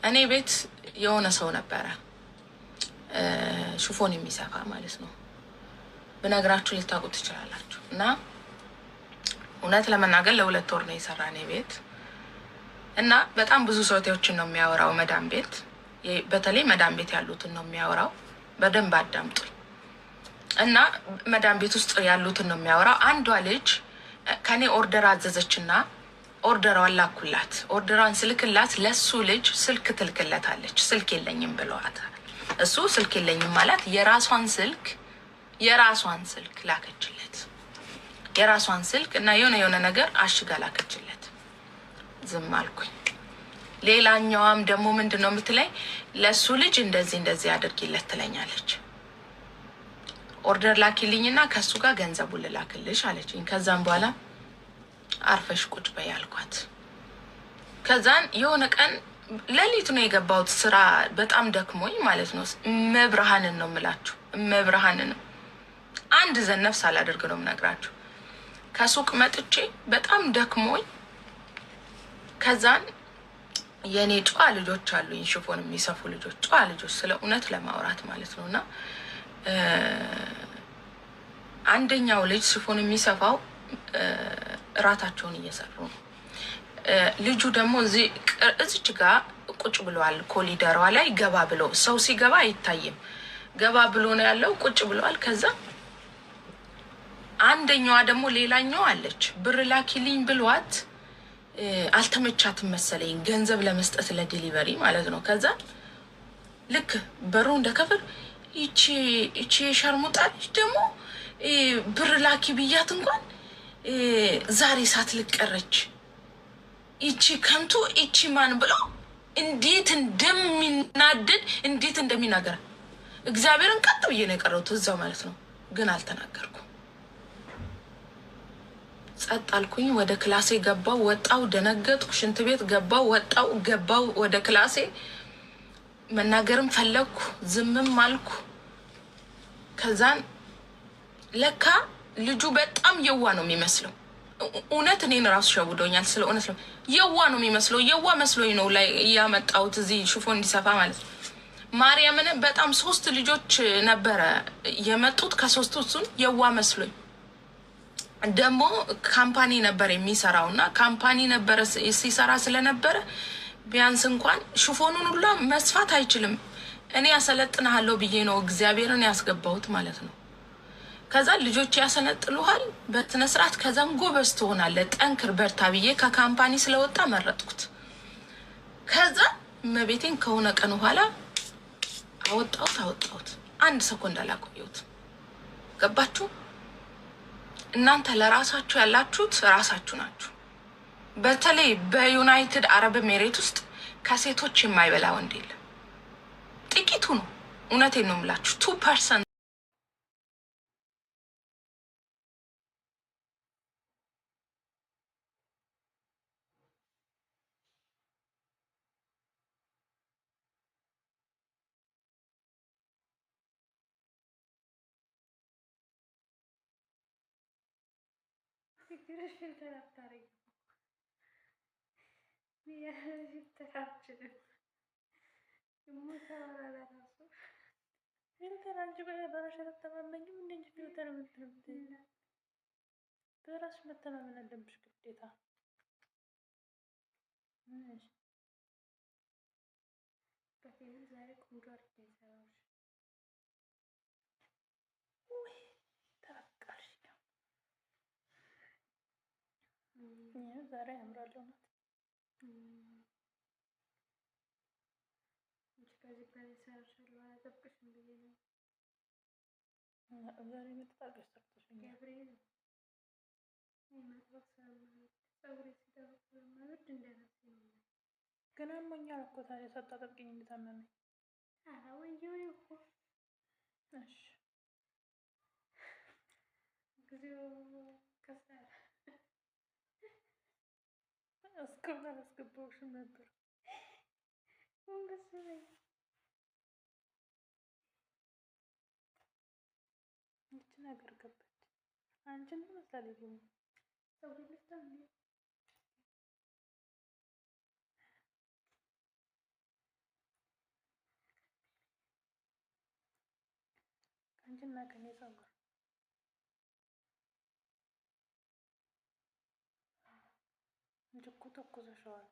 እኔ ቤት የሆነ ሰው ነበረ ሽፎን የሚሰፋ ማለት ነው። ብነግራችሁ ልታውቁ ትችላላችሁ። እና እውነት ለመናገር ለ2 ወር ነው የሰራ እኔ ቤት። እና በጣም ብዙ ሰዎችን ነው የሚያወራው። መዳም ቤት፣ በተለይ መዳም ቤት ያሉትን ነው የሚያወራው። በደንብ አዳምጡኝ። እና መዳም ቤት ውስጥ ያሉትን ነው የሚያወራው። አንዷ ልጅ ከኔ order አዘዘችና order ዋን ላኩላት። Order ዋን ስልክላት ለሱ ልጅ ስልክ ትልክለታለች። ስልክ የለኝም ብለዋታል። እሱ ስልክ የለኝም ማለት የራሷን ስልክ ላከችለት። የራሷን ስልክ እና የሆነ የሆነ ነገር አሽጋ ላከችለት። ዝም አልኩኝ። ሌላኛዋም ደግሞ ምንድን ነው የምትለኝ? ለእሱ ልጅ እንደዚህ እንደዚህ አድርጊለት ትለኛለች። Order ላኪልኝና ከእሱ ጋር ገንዘቡን ልላክልሽ አለችኝ። ከዛም በኋላ አርፈሽ ቁጭ በይ አልኳት። ከዛን የሆነ ቀን ሌሊት ነው የገባሁት ስራ፣ በጣም ደክሞኝ ማለት ነው። እመብርሃንን ነው የምላችሁ፣ እመብርሃንን አንድ ዘነፍስ አላደርግ ነው የምነግራችሁ። ከሱቅ መጥቼ በጣም ደክሞኝ፣ ከዛን የእኔ ጨዋ ልጆች አሉኝ፣ ሽፎን የሚሰፉ ልጆች፣ ጨዋ ልጆች፣ ስለ እውነት ለማውራት ማለት ነው። እና አንደኛው ልጅ ሽፎን የሚሰፋው እራታቸውን እየሰሩ ነው። ልጁ ደግሞ እዚች ጋ ቁጭ ብለዋል። ኮሊደሯ ላይ ገባ ብሎ፣ ሰው ሲገባ አይታይም። ገባ ብሎ ነው ያለው፣ ቁጭ ብለዋል። ከዛ አንደኛዋ ደግሞ ሌላኛዋ አለች፣ ብር ላኪልኝ ብሏት አልተመቻትም መሰለኝ ገንዘብ ለመስጠት ለ delivery ማለት ነው። ከዛ ልክ በሩ እንደከፈት ይቺ የሸርሙጣ ልጅ ደግሞ ብር ላኪ ብያት እንኳን ዛሬ ሳትልክ ቀረች፣ ይቺ ከንቱ፣ ይቺ ማን ብሎ እንዴት እንደሚናደድ፣ እንዴት እንደሚናገር፣ እግዚአብሔርን ቀጥ ብዬ ነው የቀረሁት እዛው ማለት ነው። ግን አልተናገርኩም። ጸጥ አልኩኝ። ወደ ክላሴ ገባው፣ ወጣው፣ ደነገጥኩ። ሽንት ቤት ገባው፣ ወጣው፣ ገባው ወደ ክላሴ። መናገርም ፈለግኩ፣ ዝምም አልኩ። ከዛን ለካ ልጁ በጣም የዋህ ነው የሚመስለው። እውነት እኔን ራሱ ሸውዶኛል። ስለ እውነት ነው፣ የዋህ ነው የሚመስለው። የዋህ መስሎኝ ነው ላይ ያመጣሁት እዚህ ሽፎን እንዲሰፋ ማለት ነው። ማርያምን በጣም ሶስት ልጆች ነበረ የመጡት። ከሶስቱ እሱን የዋህ መስሎኝ፣ ደግሞ company ነበር የሚሰራው እና company ነበረ ሲሰራ ስለነበረ ቢያንስ እንኳን ሽፎኑን ሁላ መስፋት አይችልም። እኔ ያሰለጥንሃለሁ ብዬ ነው እግዚአብሔርን ያስገባሁት ማለት ነው። ከዛ ልጆች ያሰለጥኑሃል በስነ ስርዓት፣ ከዛም ጎበዝ ትሆናለህ፣ ጠንክር፣ በርታ ብዬ ከ company ስለወጣ መረጥኩት። ከዛ እመቤቴን ከሆነ ቀን በኋላ አወጣሁት አወጣሁት። አንድ ሰኮንድ አላቆየሁት። ገባችሁ? እናንተ ለራሳችሁ ያላችሁት ራሳችሁ ናችሁ። በተለይ በዩናይትድ አረብ ኤሜሬት ውስጥ ከሴቶች የማይበላ ወንድ የለም። ጥቂቱ ነው። እውነቴን ነው የምላችሁ፣ 2%። ችግርሽ filter አታረጊም። Filter አልችልም። የምታወራ ለራሱ Filter አንቺ በራስሽ አትተማመኝም እንደ እንጂ filter የምትለው በራስሽ መተማመን አለብሽ ግዴታ። እሺ። በፊልም ዛሬ ቆንጆ አድርጌ ነው የሰራሁሽ። ውይ ተበቃልሽ። ይህ ዛሬ ያምራል እውነት። አንቺ ከዚህ በላይ እሰራሻለሁ፣ አላጠብቅሽም ብዬ ነው። ዛሬ መጥጣቅ ሰርተሽኛል። ገብርኤል እኔ ማጥበቅ ስለማልወድ፣ ፀጉሬ ሲጠብቅ ስለማልወድ እንደራሴ ነው። ግን አሞኛል እኮ፣ ታዲያ ሳታጠብቂኝ እንድታመመኝ። ኧረ ወየው እኮ። እሺ። ጊዜው ከሰረ። እስካሁን አላስገባሁሽም ነበር። ጎንበስ በይ። ይቺ ነገር ገባች። አንቺን ትመስላለች ደግሞ። ፀጉሬ ልፍታ እንዴ? ከአንቺና ከኔ ፀጉር እንጂ እኮ ተኩሰሸዋል።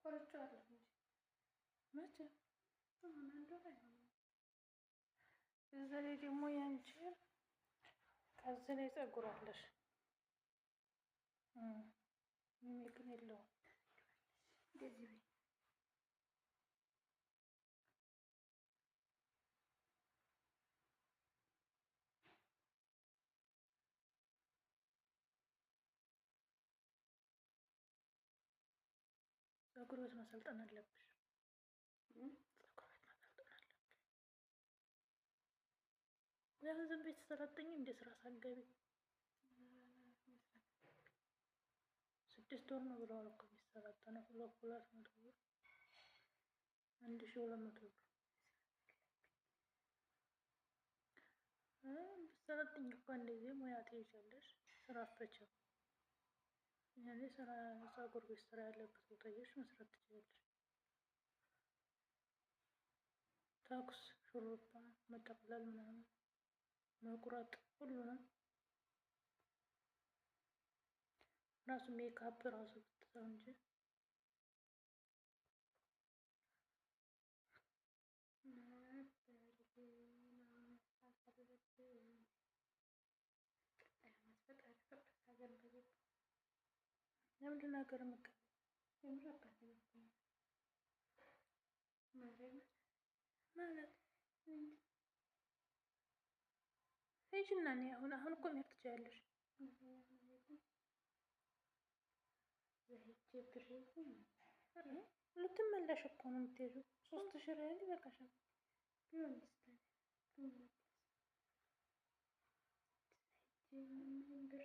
ቆርጬዋለሁ እንጂ። መቼ? አሁን አንድ ወር አይሆንም። እዛ ላይ ደግሞ ያንቺ ከዚህ ላይ ፀጉር አለሽ። ሚሚ ግን የለውም። እንደዚህ በይ። ፀጉር ቤት መሰልጠን አለብሽ። ፀጉር ቤት መሰልጠን አለብሽ። ወይ ዝም ቤት ሰለጥኝ እንደ ስራ ሳትገቢ 6 ወር ነው ብለዋል እኮ የሚሰለጠነው። 200 ብር፣ 1200 ብር ብትሰለጥኝ እኮ እንደዚህ ሙያ ትይዣለሽ። ስራ አትፈችም። ያኔ ስራ ፀጉር ቤት ስራ ያለበት ቦታ እየሄድሽ መስራት ትችያለሽ። ተኩስ፣ ሹሩባ፣ መጠቅለል ምናምን መቁረጥ፣ ሁሉንም ራሱ ሜካፕ ራሱ ብትሰው እንጂ። ነበር ግን አልፈረደብንም። ቀጣይ ዓመት ፈጣሪ ፈቅዶ ሀገር በገባ። ለምንድን ነው ሀገር የምትገቢው? የምር አባቴ ነበር ማርያምን። ማለት እንጂ። ሂጂና እኔ አሁን አሁን እኮ መሄድ ትችያለሽ። ሄጄ ብር ልትመለሽ እኮ ነው የምትሄጂው። 3000 ሪያል ይበቃሻል። ቢሆንስ ታዲያ ብመለስ ሄጄ ምንም ብር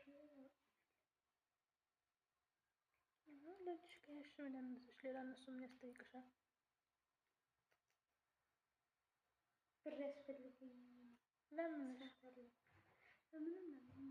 ለልጅሽ ከያዝሽ ምን ያነሰሽ? ሌላ እነሱ ምን ያስጠይቅሻል? ብር ያስፈልገኛል። ለምን? መስራት አለብኝ። ምንም ለምን